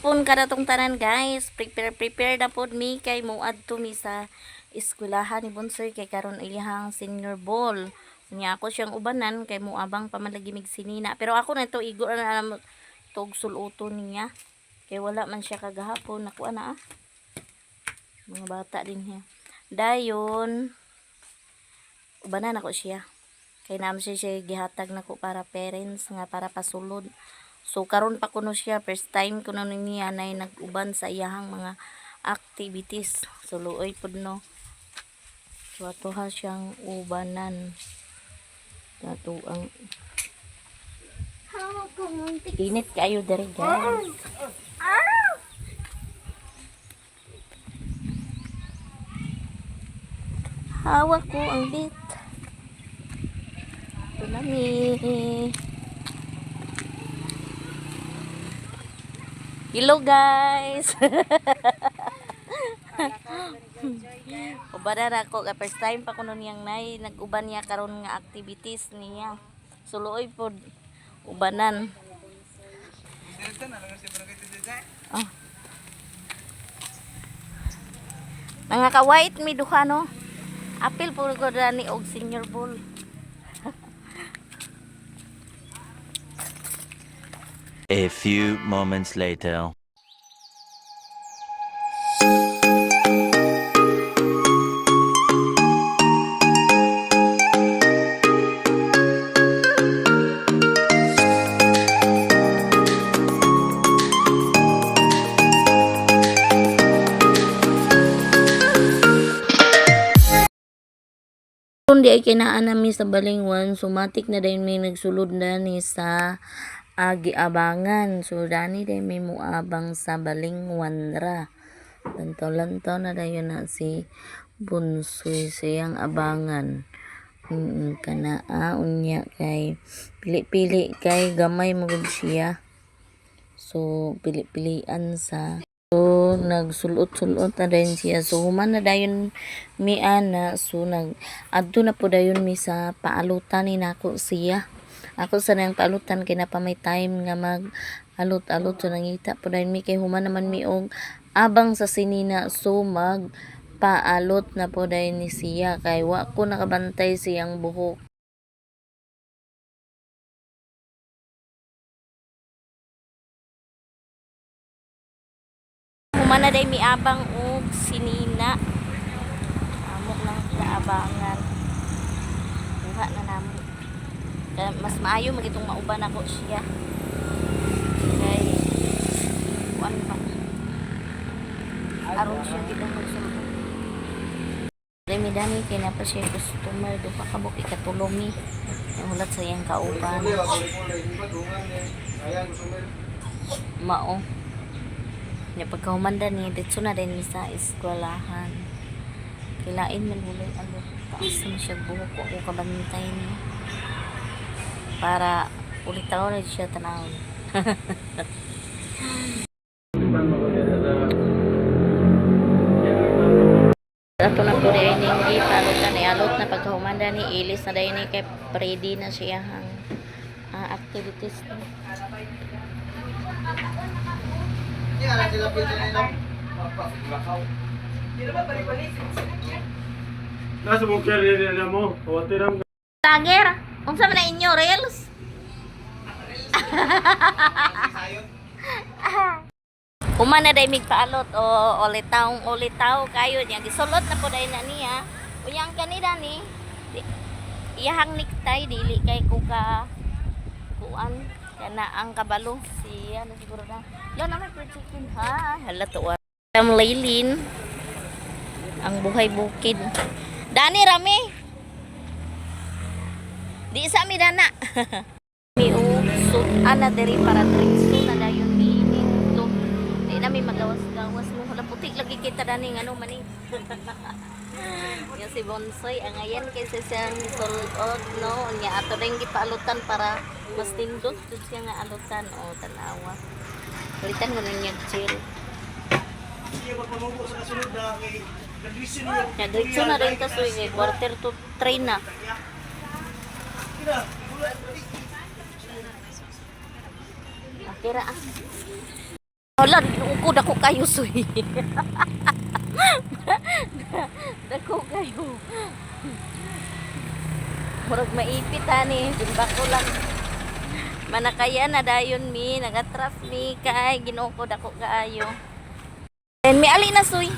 Pun kada tong tanan, guys. Prepare prepare na pod mi kay moadto mi sa eskwelahan ni Bunsoy kay karon iyang senior ball. Unya ako siyang ubanan kay moabang pa man lagi mig sinina. Pero ako na to igo na na tog suluto niya. Kay wala man siya kagahapon. Nakuha na ah. Mga bata din niya. Dayon ubanan ako siya. Kay naam siya siya gihatag nako para parents nga para pasulod. So karon pa kuno siya, first time kuno niya nay nag-uban sa iyahang mga activities. So luoy pud no. So atoha siyang ubanan. Ato ang init kayo diri, guys. Hawak ko ang bit. Ito na mi. Hello, guys. Uban na ako kay first time pa kuno niyang nay nag-uban niya karon nga activities niya. Suluoy pod ubanan. Oh. Mga ka-white mi duha no. Apil po ko dani og senior ball. A few moments later. Kung di ay kinaan nami sa Balingwan, sumatik na dayon may nagsulod na ni sa giabangan. So dani day may muabang sa Balingwan ra. Lantaw-lantaw na dayon na si Bunsoy siyang abangan. Kana unya kay pili-pili kay gamay mo gud siya. So pili-pilian sa. So nagsulot-sulot na dayon siya. So human na dayon mi ana, so nag adto na po dayon mi sa paalutan ni nako siya. Ako sa nang paalutan kay napa may time nga mag alot-alot, so nangita po dayon mi kay human naman mi og abang sa sinina, so mag paalot na po dayon ni siya kay wa ko nakabantay siyang buhok. Human na day mi abang og sinina. Amok lang kaabangan. Kuha na namo. Kaya mas maayo magitong mauban ako siya. Kay kuan pa. Aron siya di magsulod. Dami dami kay na pa siya customer, duha ka buok ikatulo mi. Ang hulat sa iyang kauban. Mao. Nya pagkahumanda ni ditso na din mi sa eskwelahan. Kilain man gulay ano, taas man siya buhok ko ako kabantay niya. Para ulit taon na siya tanawon. Ato na po rin yung ipalot na alot na pagkahumanda ni ilis na dayon ni kay ready na siya ang activities niya. Nasa mong carrier na mo. Kawatiram. Lager, unsa man na inyo reels? Human na day mig paalot o ulitaw ulitaw kayo niya gisulot na po day na niya. Unya ang kanila ni iyahang necktie dili kay ko ka kuan kana ang kabalo si ano siguro na. Lo na may fried chicken ha. Hala to. Am Laylin ang buhay bukid. Dani rami. Di sa mi dana. Mi og sut ana diri para diretso na dayon mi dito. Di na mi magawas-gawas mo. Hala putik lagi kita dani ngano man ni. Yung si Bonsoy ang ayan kaysa siyang sulod no. Nya ato rin gipaalutan para mas tindot jud siya nga alutan o tanawa. Palitan ko na niya chill. Ya, diretso na rin ta so eh, 2:45 na. Akira ah. Hala, ko dako kayo suy. Dako kayo. Murag maipit ani, timba ko lang. Manakaya na dayon mi, nagatras mi kay Ginoo ko dako kaayo. And mi ali na suy.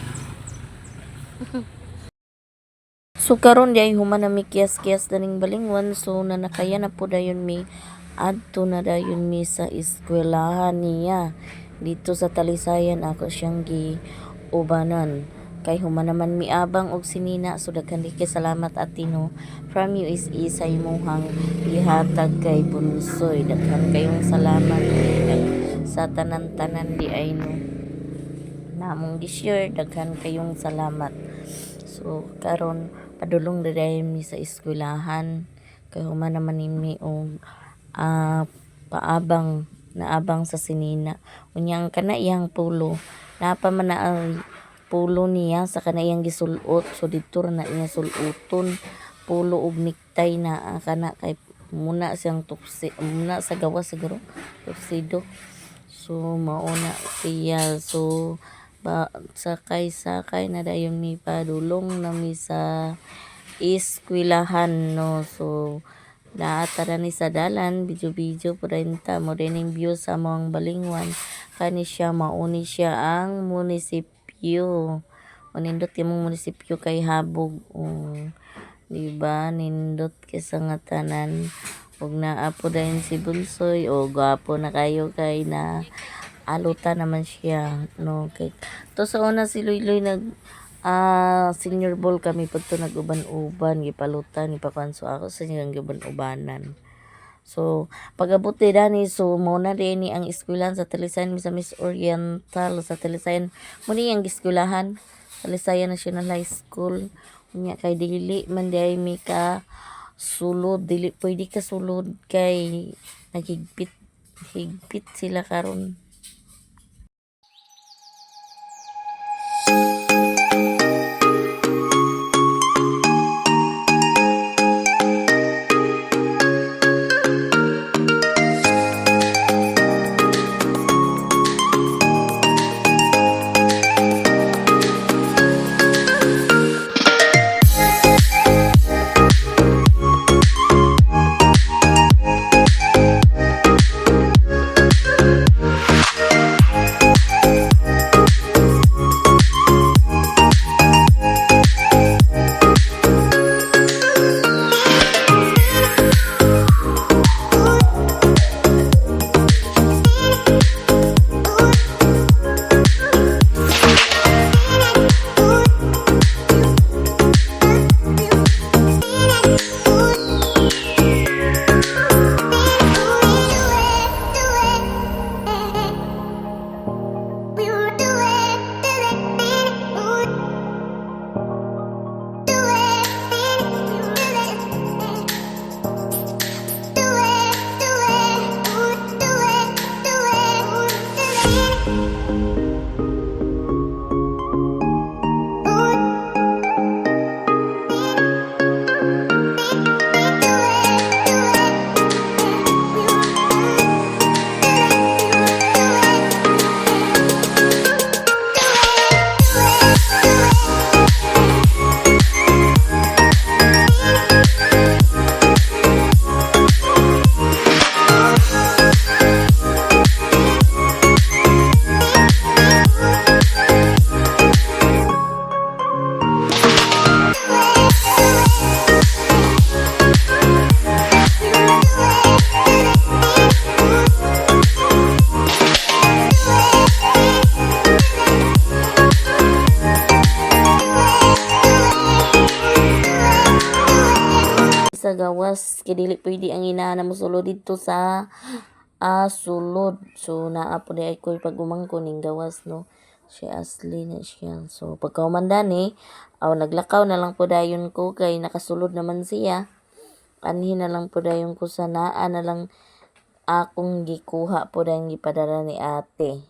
So karon di ay human na mi kiyas-kiyas daning balingwan, so nanakaya na po dayon mi adto na dayon mi sa eskwelahan niya dito sa Talisayan. Ako siyang giubanan kay human naman miabang og sinina. So daghan di kay salamat, Atino from USA, sa imuhang ihatag kay Bunsoy. Daghan kayong salamat sa tanan-tanan di ay no namong gi-share. Daghan kayong salamat. So karon padulong diri mi sa eskwelahan kay human naman ni og paabang naabang sa sinina. Unya ang kana iyang pulo, naa pa man na ang pulo niya sa kana iyang gisulot, so didto ra na niya sul-oton. Pulo og necktie na kana kay muna siyang tuxi, muna sa gawas siguro tuxedo. So mao na siya. So ba sakay-sakay na dayon mi padulong na mi sa eskwelahan no. So naa ta ni sa dalan, video-video po rin ta mo rin view sa among balingwan. Kani siya, mauni siya ang munisipyo. O nindot imong munisipyo kay habog, oh, di ba nindot kaysa nga tanan. Ug naa po dayon si Bunsoy, o gwapo na kayo kay na aluta naman siya no. Kay to sa una si Luyloy nag senior ball kami pagto nag-uban-uban, gipalutan, gipakanso ako sa inyong giuban-ubanan. So pag-abot di dani, so mao na din ni ang eskwelahan sa Talisayan, sa Miss Oriental sa Talisayan mo ni ang eskwelahan, Talisayan National High School. Unya kay dili man di ay mi ka sulod, dili pwede ka sulod kay naghigpit higpit sila karon. Sa gawas kay dili pwede ang ina na mosulod didto sa sulod. So naa po di ay ko'y pag-umangkon ning gawas no, si Ashley na siya. So pagkahuman dani, aw naglakaw na lang po dayon ko kay nakasulod naman siya. Anhi na lang po dayon ko sa naa na lang akong gikuha po dayon gipadala ni ate.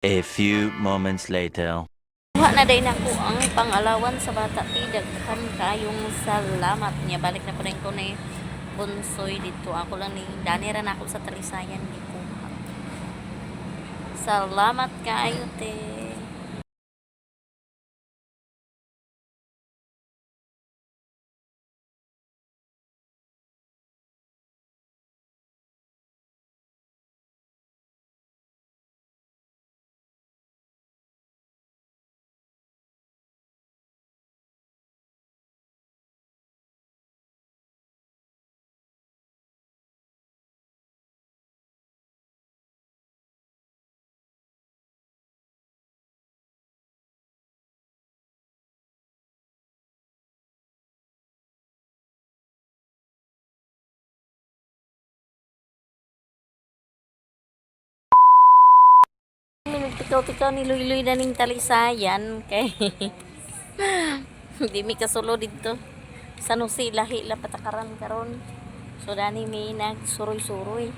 A few moments later. Kuha na day nako ang pangalawan sa bata ti, daghan kayong salamat niya. Balik na pa rin ko ni Bunsoy dito. Ako lang ni Dani ra na ako sa Talisayan gikuha. Salamat kaayo, te. Nagtikaw-tikaw ni Luy-Luy na ning talisayan kay hindi mi kasulo didto. San Jose lahi la patakaran karon. So dani mi nagsuroy-suroy.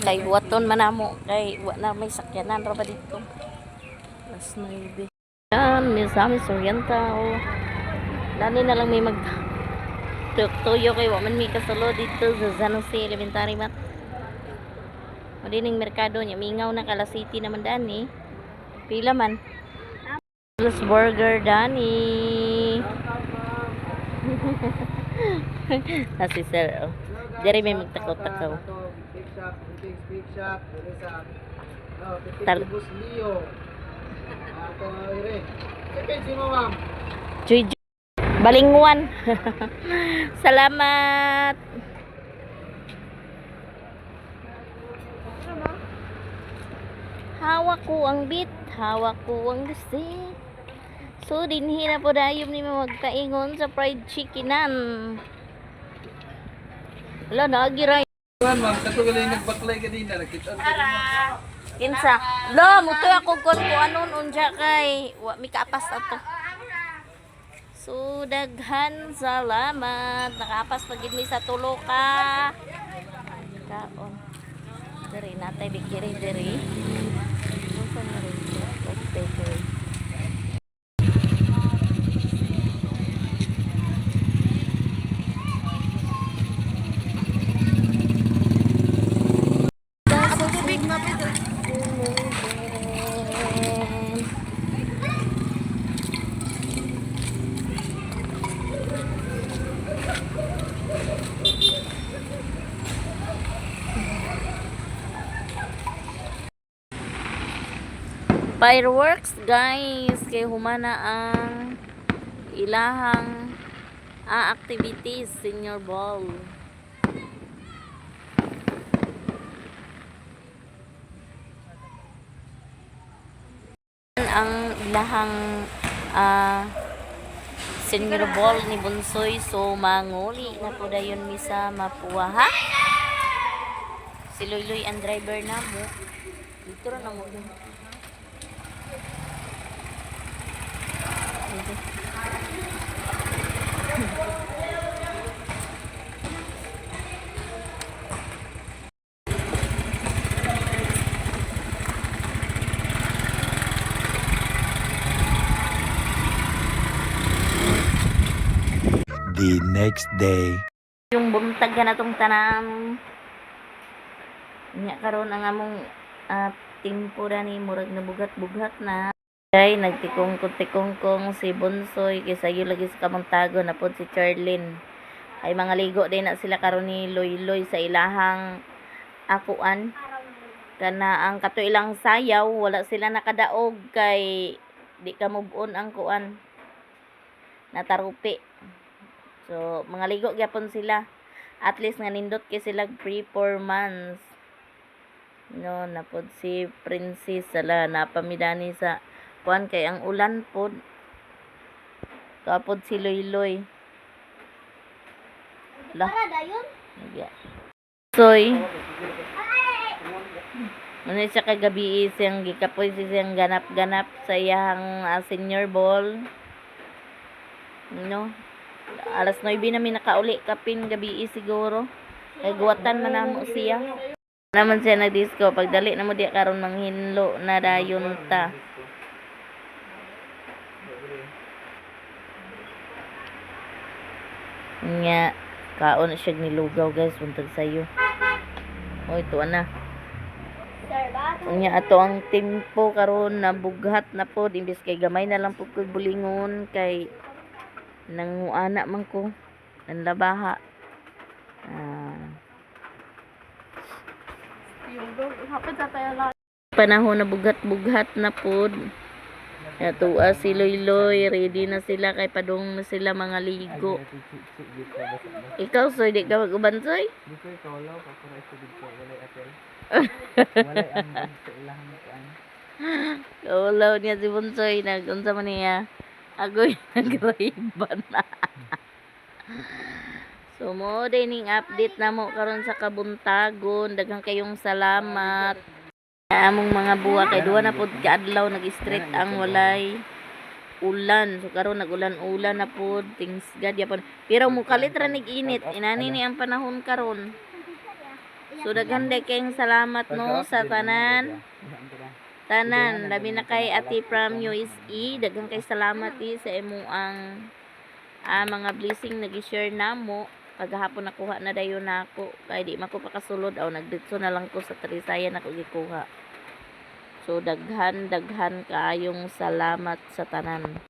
Kay buhaton man namo kay wa na may sakyanan ra ba didto. Alas 9. Yan, Misamis Oriental. Dani na lang may mag tuyo kay wa man may kasulo dito sa San Jose Elementary Mat. Madining merkado niya mingaw na kala city naman dani. Pila man. Plus burger dani. Ah, si sir. Oh. Diri may magtakaw-takaw. Big shop, big big shop, dili sa oh, Boss Leo. Ato ire. Sa page mo, ma'am. Joy Joy. Balingwan. Salamat. Hawak ko ang bit, hawak ko ang gusti. So dinhi na po dayon ni magkaingon sa fried chickenan. Wala na agiray. Ma'am, kato galing nagbaklay kanina, nakita. Kinsa? Lo, mutoy ako kon ko anon unja kay wa mi kaapas ato. So daghan salamat. Nakaapas pa gid mi sa tulo ka. Kaon. Diri natay bikiri diri. Unsa na rin siya? Bakery. Fireworks guys, kay humana ang ilahang activities senior ball. Ang ilahang senior ball ni Bunsoy, so manguli na po dayon mi sa Mapua, ha? Si Loyloy ang driver na mo. Dito ra na mo. Dito. The next day. Yung buntag ka na tong tanan. Nya karon ang among timpura ni murag nabugat-bugat na. Ay nagtikong-tikong-kong si Bunsoy kay sayo lagi sa kamuntago na pod si Charlene. Ay mga ligo din na sila karon ni Loyloy sa ilahang akuan. Kana ang kato ilang sayaw wala sila nakadaog kay di ka move on ang kuan. Natarupi. So, mga ligo gyapon sila. At least nga nindot kay sila pre-performance. No, napod si Princess sala napamidani sa kuan kay ang ulan pod. Kapod si Loyloy. La. Yeah. Soy. Ano siya kagabi siyang gikapoy si siyang ganap-ganap sa iyang senior ball. No? Alas 9 na mi nakauli kapin gabi siguro. Kay guwatan man namo siya. Naman siya nagdisco pagdali na mo di karon manghinlo na dayon ta. Nga kaon na siya nilugaw guys buntag sayo. Oy tuwa na. Unya ato ang tempo karon na bughat na pod imbes kay gamay na lang pud ko'y bulingon kay nanguana man ko nanlabaha. Panahon na bughat-bughat na pod. Natuwa si Loyloy, ready na sila kay padung na sila mga ligo. Ikaw soy, di ka mag-uban soy? Di ko ikaw law, ako ra ito dito, walay apel. Walay ambag sa ilahang kuan. Kaulaw niya si Bunsoy, nag-unsa man niya. Agoy, nagraiban na. So, So mo day ning update namo karon sa kabuntagon. Daghang kayong salamat. Among mga buwa kay duha na pud kaadlaw nag-street ang walay ulan. So karon nag-ulan-ulan na pud, thanks God yapon. Pero mukalit ra nig init. Inani ni ang panahon karon. So daghan day kayong salamat no sa tanan. Tanan, labi na kay Ate from USA. Daghan kay salamat eh, sa imo ang mga blessing na gi-share namo. Kagahapon nakuha na dayon nako kay di man ko pakasulod aw nagditso na lang ko sa Trisaya nako gikuha. So daghan daghan kaayong salamat sa tanan.